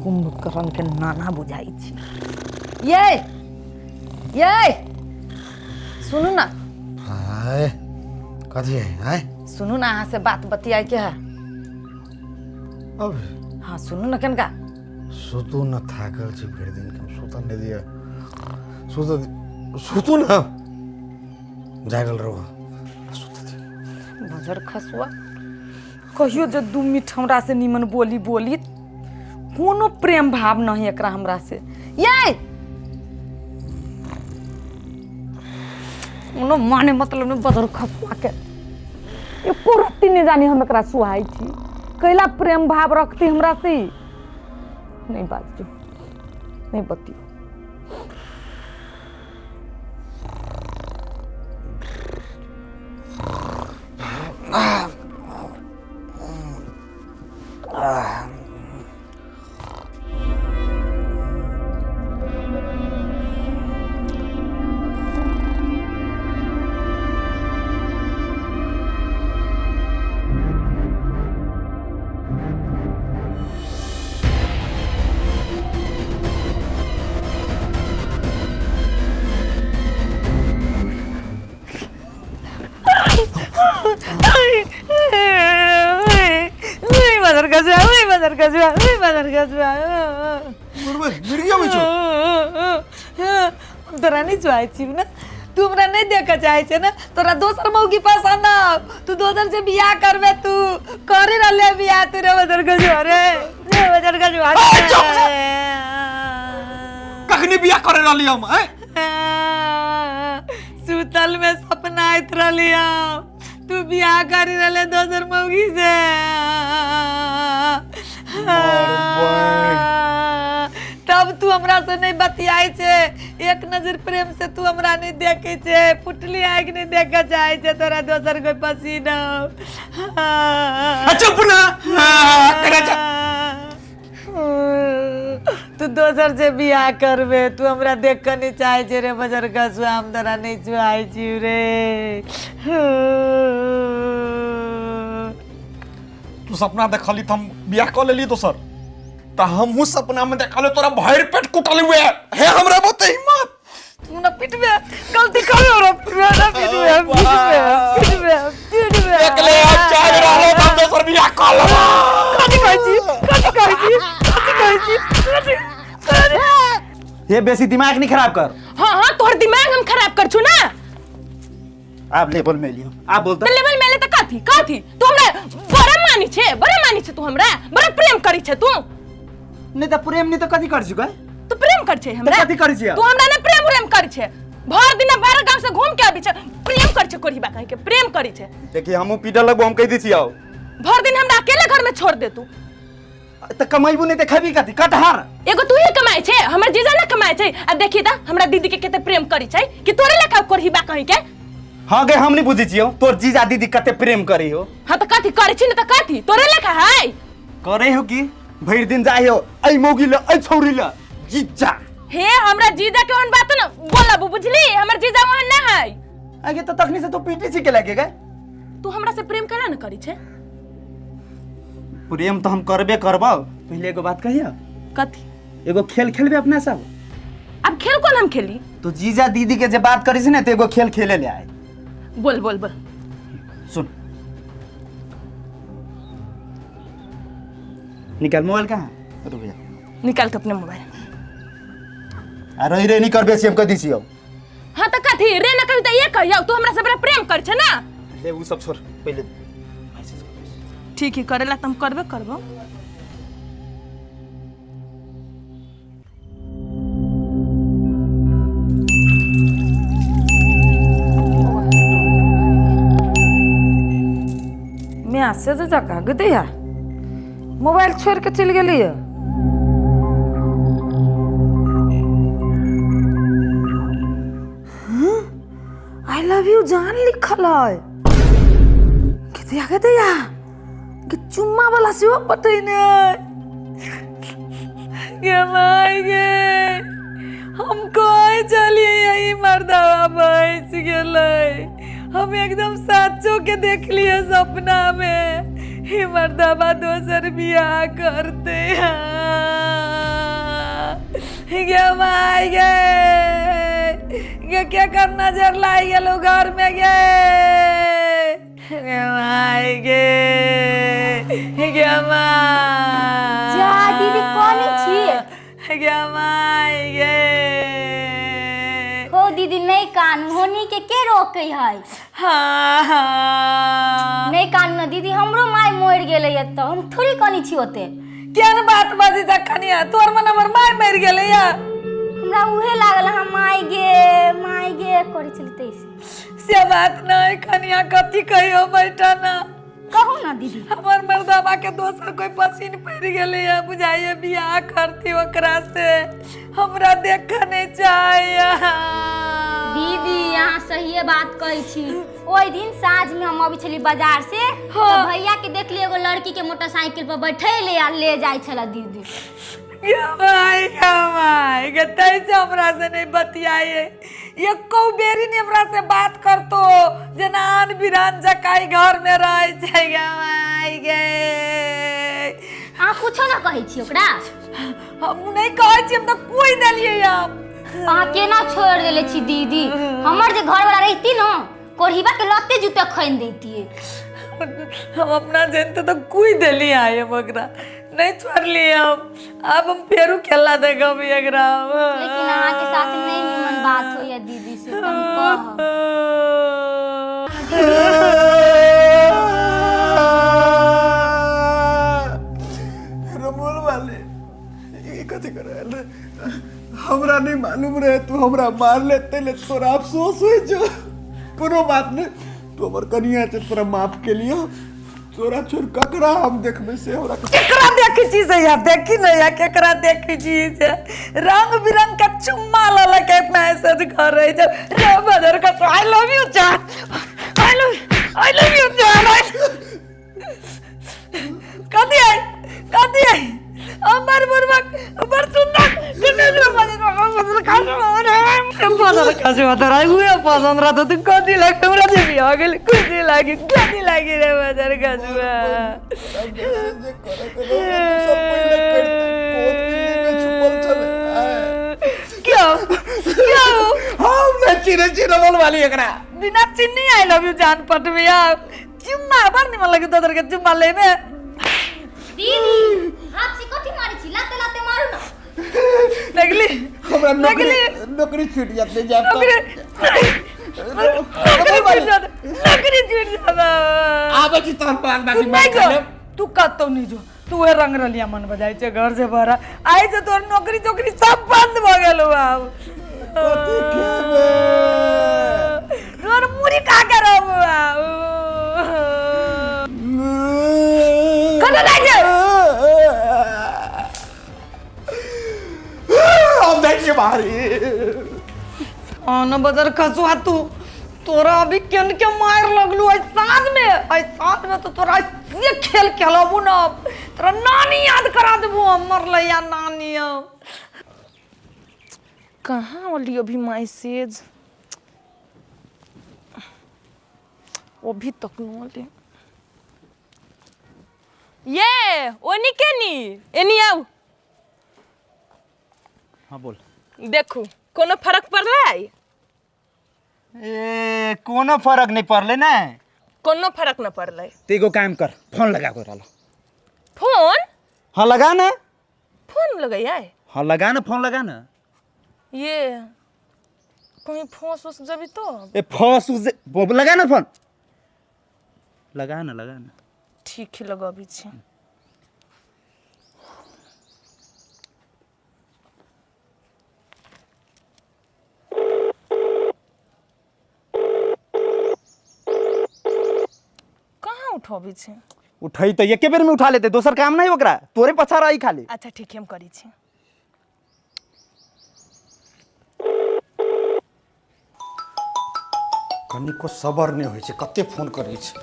कुंभकर्ण के नाना बुझाइ छी। ये ये सुनू ना। आय कथी है? आय सुनू ना, अहाँ से बात बतियाए के है। अब हाँ सुनू ना कनका। सुतू न, थाकल छी भरि दिन के, सुतऽ नहि दिअ। सुतऽ सुतू न, जागल रहू, सुतऽ दिअ। बजर खसुआ कहियो जे दू मीठ हमरा से नीमन बोली बोली, कोनो प्रेम भाव नहीं एकरा हमरा से। ये कोनो माने मतलब नहीं बजर खसुआ के, एको रत्ती नहीं जानी हम एकरा सुहाई छी, कैला प्रेम भाव रखती हमरा से। नहीं बाजू, नहीं बतियो। मदर कसुआ, मदर कसुआ, मदर कसुआ। मिर्गी अबै छौ? हम तोरा नहीं चाहै छी ने, तू हमरा नहीं देखऽ चाहै छै ने, तोरा दोसर मौगी पसंद आउ, तू दोसर से बियाह करबे, तू करे रहले बियाह तू रे मदर कसुआ रे, रे मदर कसुआ रे। कखनी बियाह करे रहली हम? आँय? सुतल में सपना आइत रहली हम, तू बियाह करी रहले दोसर मौगी से। तब तू हमरा से नहीं बतियाई छे, एक नजर प्रेम से तू हमरा नहीं देखे छे, फुटली आँख नहीं देखे चाहे छे, तोरा दोसर कोई पसीना। चुप ना, हाँ, करा जा। तू दोसर से बियाह करबे, तू हमरा देख के नहीं चाहे छे रे बजर कसुआ, हम तोरा नहीं चाहे छी रे। तू सपना देखली त हम बियाह कऽ लेली दोसर, त हमहूँ सपना में देखल तोरा भरि पेट कुटल हुए हे, हमरा बहुते हिम्मत। तू ना पिटबे, गलती करो रे, पिटबे ना, पिटबे पिटबे पिटबे पिटबे। देख ले, अब चाह रहलो त हम दोसर बियाह कऽ लेबो। कथी कहै छी, कथी कहै छी, कथी कहै छी, कथी? ये बेसी दिमाग नहीं खराब कर। हाँ हाँ, तोहर दिमाग हम खराब कर छु ना। आप लेवल में लियो, आप बोलते तो लेवल में ले त कथी कथी? तू हमरा बड़ा मानी छे, बड़ा मानी छे तू हमरा, बड़ा प्रेम करी छे तू। नहीं त प्रेम नहीं त कथी कर छु? तू प्रेम कर छे हमरा? त कथी करी छियै? तू हमरा ना प्रेम उरेम कर छे, भर दिन बारह गांव से घूम के आबी छे, प्रेम कर छे कोढ़ीबा कह के प्रेम करी छे। देखिए हमहू पीटल लगबो, हम कह दै छियै। भर दिन हमरा अकेले घर में छोड़ दे तू। त कमाइबो नहीं त खेबी कथी? कटहर। एगो तू ही कमाए छे, हमर जीजा ना कमाए छे। आ देखी त हमरा दीदी के कते प्रेम करी छे कि तोरे लेखा कोढ़ीबा कहीं के। हाँ गे, हम नहीं बुझै छियौ तोर जीजा दीदी कते प्रेम करी हो। हाँ त कथी करी छी न त कथी तोरे लेखा है करे हो कि भरि दिन जाइ हो ऐ मौगी ल ऐ छौरी ल जीजा। हे हमरा जीजा के ओहन बात न बोलब, बुझली? हमर जीजा ओहन ना है। आगे तो तखनी से तो पीटी छी के लगे गए। तू हमरा से प्रेम केना न करी छे? प्रेम तो हम करबे करबौ, पहले एगो बात कहियो। कथी? एगो खेल खेलबे अपना सब। अब खेल कौन हम खेली? तो जीजा दीदी के जे बात करी छे ने त एगो खेल खेले ले आए। बोल बोल बोल। सुन, निकाल मोबाइल। कहाँ? रुक जा। निकाल के अपने मोबाइल। आ रही रे नहीं करबे छी, हम कह दी छियौ। हाँ त कथी रे न कही त ये कहियो, तू हमरा से बड़ा प्रेम कर छे ना। ले उ सब छोड़, पहले मैसेज कर। ठीक है, करेला त हम करबे करबो। मैसेज जका गदैया मोबाइल छोड़ के चलि गेलियै। I love you जान लिखल है। गदैया गदैया के चुम्मा वाला सेहो पटेने है। गे माय गे, हम कहीं चलिए यही मर्दवा बच गेलै। हम एकदम साचो के देख लिए सपना में। ई मर्दबा दोसर बियाह करते। गे माय गे, गे के कर नजर लाग गेलो घर में गे, गे माय गे, गे my. जा दीदी कोनी छी? गे माय गे। हो दीदी नहीं कान, होनी के रोके है? हाँ नहीं कान न दीदी, हमरो माय मर गेलै त हम थोड़ी कनी छी ओते। केहन बात बाजी जखनिया तोर मन हमर my मर गेलै या? हमरा उहे लागल हम माय गे माय गे करै छली तैसे। से बात नहीं खनिया, कथी कहियो बेटा ना। कहू ना दीदी। हमर मर्दबा के दोसर कोई पसीन पड़ गेलै या, बुझाइए बियाह करती ओकरा से, हमरा देख नहीं चाहिए। दीदी अहाँ सहिए बात कहै छी। ओहि दिन साँझ में हम अबै छली बाजार से। हाँ। तो भैया के देखली एगो लड़की के मोटरसाइकिल पर बैठेले आ ले जाइ छला दीदी। गे माय गे माय गे, तैसे हमरा से नहीं बतियाए, एको बेरी नहीं हमरा से बात करतो, जेना आन बिरान जकाई घर में रहे छै। गे माय गे। अहाँ कुछो ना कहै छी ओकरा? हम नहीं कहै छी, हम तऽ कोई देलियै। हम अहाँ केना छोड़ देले छी दीदी? हमर जे घर वाला रहती न, कोढ़ीबा के लत्ते जूते खैन देतिए। हम अपना जनते तो कोई देली आए, हम ओकरा नहीं छोड़लिए। हम अब हम फेरू खेला देखब एकरा। लेकिन अहाँ के साथ नहीं निमन बात होइया दीदी से त हम कहब। रमोल वाले ई कथी करे? हमरा नहीं मालूम रहे तू हमरा मार लेते ले तोरा अफसोस होइ जो। कोनो बात नहीं, तू हमर कनिया छै, तोरा माफ के लिए। तोरा छोड़ ककरा हम देखबै से हमरा केकरा देखी छी से यार, देखी नहीं यार केकरा देखी छी से। रंग बिरंग के चुम्मा ल ल के मैसेज करे छै रे बदर का, I love you जान, I love you जान। कथी है कथी है अमर बुरबक अमर सुंदर पसंद रहतो तू कथी लागे हमरा जे बियाह गेल कथी लागे कथी लागे रे बदर खसुआ। जे करे के रहे तू सब पहिले करते, कोन बिल्ली में छुपल छले? क्यों क्यों हम नहीं चिन्है छी रमोल वाली एकरा। बिना चिन्नी I love you जान पटबिया चुम्मा बड़ निमन लगे तोर के चुम्मा ले में। दीदी हाथ से कथी मारै छी? लाते लाते मारू ना। लगली हमरा नौकरी नौकरी छूट जात नहीं जाब तो नौकरी नौकरी छूट जात। आबै छी तहन बाद बाकी तू मार नहीं जो, लेब। तू कतौ नहीं जो, तू उहे रंग रलिया मन बजाय छै घर से बहरा आइ से तोर नौकरी चौकरी सब बंद भ गेलो आब। कथी खेबै? तोर मुरी खा के रहबो आब। कतौ जाइ छै? हम जाइ छियै बाहरी। आन बदर खसुआ तू तोरा अभी केन के मार लगलू आई साँझ में, आई साँझ में तो तोरा से खेल खेलबू न, तोरा नानी याद करा देबू हम मरलैया नानी। हम कहाँ वाली अभी मैसेज अभी तक न आले। ये ओनी के नी एनी आउ। हाँ बोल। देखू कोनो फर्क पड़लै? ए कोनो फर्क नहीं पड़ले ना। कोनो फर्क न पड़लै। तो एगो काम कर, फोन लगा के रहल। फोन? हाँ लगा ना। फोन लगैया? हाँ लगा ना, फोन लगा ना। ये कहीं फंस उस जबी तो? ए फंस उस लगा ना फोन, लगा ना लगा ना। ठीक है लगाबी छी। कहाँ उठबी छी? उठई तो एके बेर में उठा लेते, दोसर काम नहीं ओकरा, तोरे पछा रही खाली। अच्छा ठीक है हम करी छी। कनिको सबर नहि होइ छै, कते फोन करै छै।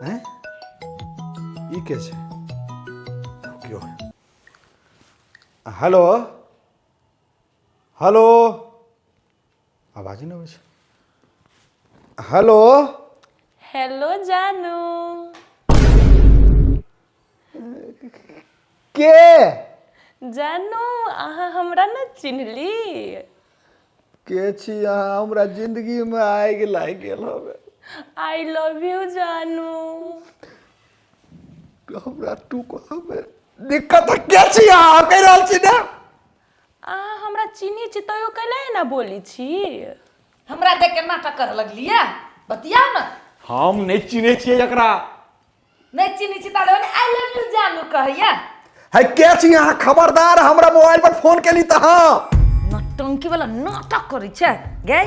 हैं ई के छै? क्यों? हेलो हेलो, आवाज नहि अबै छै। हेलो हेलो जानू। के जानू अहाँ हमरा न चिन्हली। के छी अहाँ? हमरा जिंदगी में आगि लागि गेल हवे। I love you जानू। हमरा तू कहबे दिक्कत है, के छी अहाँ? कहि रहल छी ने। अहाँ हमरा चिन्ही छी तैयो कैला एना बोली छी? हमरा देख के नाटक कर लगलियै, बतियाउ ने। हम नहि चिन्है छियै एकरा। नहीं चिन्ही छी ताले I love you जानू कहैया। है के छी अहाँ? खबरदार हमरा मोबाइल पर फोन केली तऽ हाँ। नौटंकी वाला नाटक करै छै गे।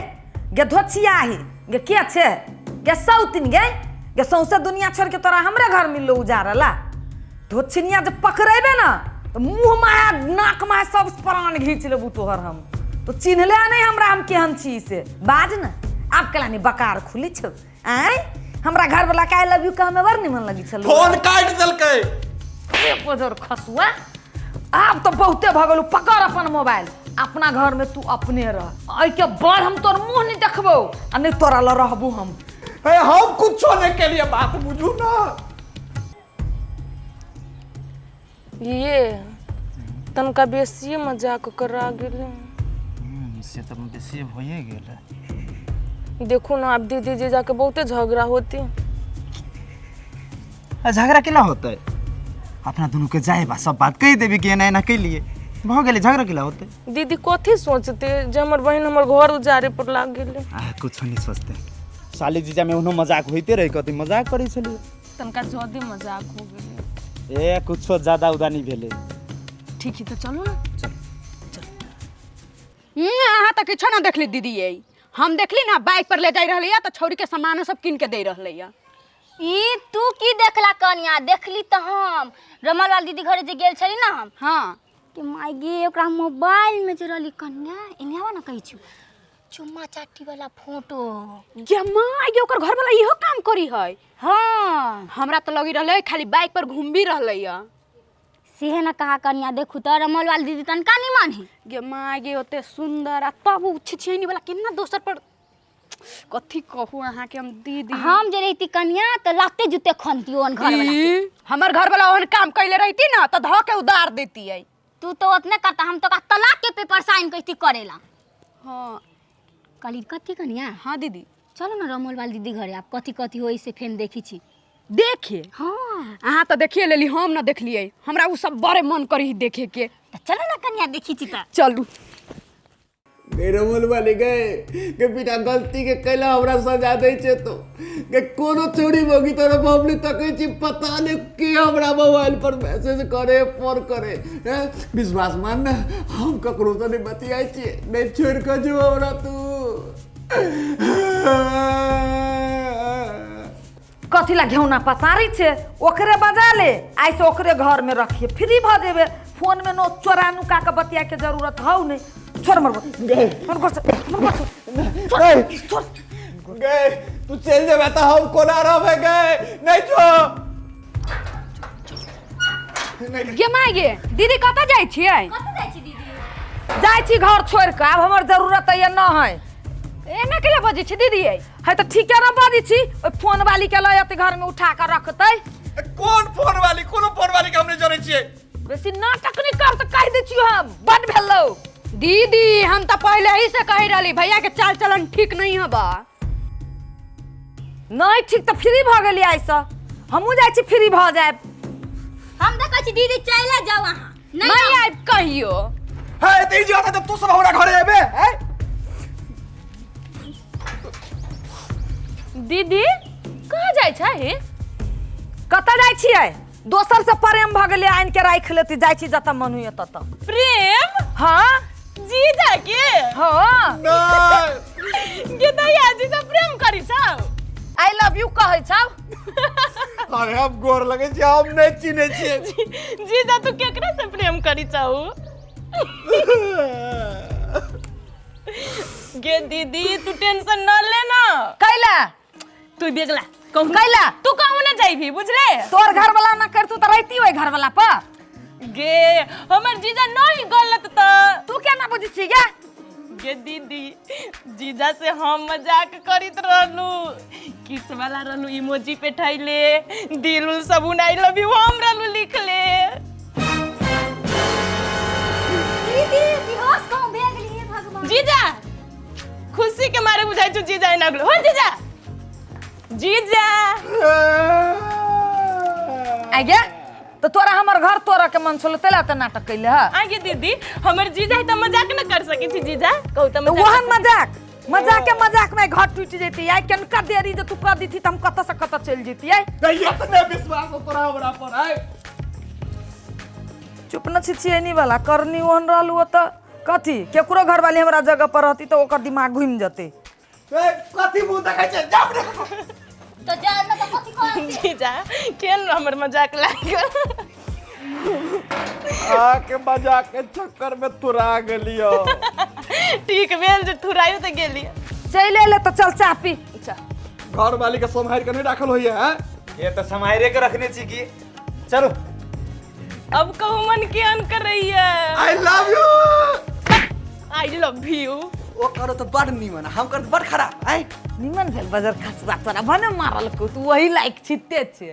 गे धोछियाही गे, के छै गे सौतिन गे? गे सौंसे दुनिया छोड़ के तोरा हमरे घर मिललो उजारला धोछिनिया। जे पकड़ेबे ना तऽ मुँह माया नाक माया सब प्राण घींच लेबू तोहर हम। तो चिन्हले नहीं हमरा, हम केहन छी से बाज न। आब कला नहीं बकार खुली छौ? आँय, हमरा घर वाला के I love you कहमे बड़ निमन लगी छल। फोन काटि देलकै। पोजर खसुआ, आब तऽ बहुते भऽ गेलौ। पकड़ अपन मोबाइल, अपना घर में तू अपने रह। एहिके बाद हम तोर मुँह नहीं देखबौ आ नहीं तोरा लग रहबू हम। हे, हम कुछो नहीं केलिए, बात बुझू ना। ये तनका बेसिए मजाक करा गेलै। से तऽ बेसी भइए गेल। देखू ना, आब दीदी जीजा के बहुते झगड़ा होती। आ झगड़ा केना होतै? अपना दुनू के जाए बा, सब बात कहि देबी कि एना एना कैलिए, भऽ गेलै। झगड़ा केला होतै? दीदी कथी सोचते जे हमर बहिन हमर घर उजारे पर लाग गेलै? आ कुछो नहीं सोचते। साली जीजा में ओहनो मजाक होइते रहे। कथी मजाक करै छलियै? तनका ज्यादे मजाक हो गेलै। ए, कुछो ज्यादा उदा नहीं भेलै। ठीक है, तो चलू ना। अहाँ तऽ किछो ना देखली दीदी। ये हम देखली ना, बाइक पर ले जाई रहलै तऽ छौरी के सामान सब कीन के दे रहलै। ई तू की देखला कनिया? देखली तऽ हम रमल वाली दीदी घरे जे गेल छली ना हम। हाँ। कि माय गे, ओकरा मोबाइल में जे रहली कन्या, एने आवा ना, कहै छु, चुम्मा चाटी वाला फोटो। गे माय गे, ओकर घर वाला इहो काम करी है? हाँ। हमरा तऽ लगी रहलै खाली बाइक पर घूमबी रहलै। सेहे ना कहा कनिया, देखू तऽ रमल वाली दीदी तनका निमन है। गे माय गे, ओते सुंदर आ तब उ छिछियनी वाला केना दोसर पर, कथी कहू अहाँके हम दीदी। हम जे रहिती कनिया तऽ लाते जूते खनती ओन घर वाला के। ई, हमर घर वाला ओहन काम कैले रहती ना तऽ धऽ के उदार देती। तू तो उतने करता, हम तो का तलाक के पेपर साइन कैती करेला। हाँ। कहली कथी कनिया? हाँ दीदी। चलो ना रमल वाली दीदी घरे, आप कथी कथी होई से फेन देखी छी। देखे? हाँ। अहाँ तऽ देखिए लेली, हम ना देखलियै। हमरा उ सब बड़े मन करी देखे के। तऽ चलो ना कनिया, देखी छी तऽ। चलू। गए रमल वाली गए, के बिना गलती के कैला हमरा सजा दै छै तो? के कोनो छोड़ी मौगी तरफ हम नहीं तकै छी। पता नहीं के हमरा मोबाइल पर मैसेज करे, फोन करे हैं। विश्वास मान ना, हम ककरो से नहीं बतियाइ छियै। नहीं छोड़ के जो हमरा तू। कथी ला घेउना पसारै छै? ओकरे बजा ले, आइसँ ओकरे घरमे रखिए, फ्री भऽ जेबै। फोनमे नो चोरा नुका के बतियाके जरूरत हौ नहि। छोड़ मरबो, हमर घर से, हमर घर से छोड़, छोड़। गए, तू चल जेबे तऽ हम कोना रहबै? गए, नहीं जो। गे माय गे, दीदी कतऽ जाइ छियै? कतऽ जाइ छी दीदी? जाइ छी घर छोड़ि कऽ, आब हमर जरूरत ये न है। एना केला बजै छी दीदी? है तऽ ठीके न बजै छी। ओहि फोन वाली के लऽ एतै, घरमे उठा कऽ रखतै। कोन फोन वाली? कोनो फोन वाली के हम नहीं जानै छियै। बेसी नाटक नहि कर तऽ कहि दै छियौ हम, बड भेलौ। दीदी, हम तऽ पहिले ही से कहि रहली, भैया के चाल चलन ठीक नहीं है बा। नहि ठीक तऽ फ्री भऽ गेली। आइसँ हमहूँ जाइ छी, फ्री भऽ जायब। हम देखै छी दीदी, चले जाउ अहाँ। नहीं आबि कहियो। है तऽ ई जे तऽ तू सब हमरा घरे एबे है? दीदी, कहाँ जाइ छै? कतऽ जाइ छियै? दोसर से प्रेम भऽ गेलै, आनि के राखि लेती। जाइ छी जतऽ मन होइए ततऽ। प्रेम? हाँ। जीजा के? हाँ। नहीं। गे दैया, जीजा प्रेम करी छौ? I love you कहै छौ। अरे, हम गोर लगै छी, हम नहीं चिन्है छियै। जीजा, तू केकरा से प्रेम करी छौ? गे दीदी, तू टेंशन न ले ना। कैला? तू बेगला कहूँ। कैला? तू कहूँ ना जाइबी, बुझले? तोर घर वाला ना करतू तऽ रहिती ओहि घर वाला पर? गे, हमर जीजा नहीं गलत त। तू केना बुझै छी गे? गे दीदी, जीजा से हम मजाक करित रहलू, किस वाला रहलू, इमोजी पे ठैले, दिल उल सब, I love you हम रहलू लिखले। जीजा खुशी के मारे बुझाइ छौ जीजा एना गेलो हो जीजा जीजा आगे तो तोरा हमर घर तोरा के मन छलो तेला त नाटक कैले ह। आगे दीदी हमर जीजा है त मजाक न कर सकै छी जीजा कहू त तो वहन मजाक मजाक के मजाक में घर टूट जैती आई कनका देरी जे तू कर दीथी त हम कत से कत चल जैती आई। इतने विश्वास हो तोरा हमरा पर आय। चुप न छिछियनी वाला करनी ओहन रहलू त कथी केकरो घर वाली हमरा जगह पर रहती त ओकर दिमाग घूम जते। ए कथी मुंह देखै छै जाब रे। तो जा न त कथी कहै छै? जीजा केहन हमर मजाक लागल? आके मजाक के चक्कर में तुरा गेलियो। ठीक भेल जे थुरायो त गेली। चल ले त चल चाह पी। अच्छा घर वाली के सम्हारि के नहीं राखल होइए हैं? ये तो सम्हारे के रखने छी की। चलो अब कहू मन केहन करैया। I love you. I love you. ओ करो तो बड़ नीमन हम कर बड़ खराब आय। निमन भेल बजर खसबा तोरा भने मारल को तू वही लायक छिते छे।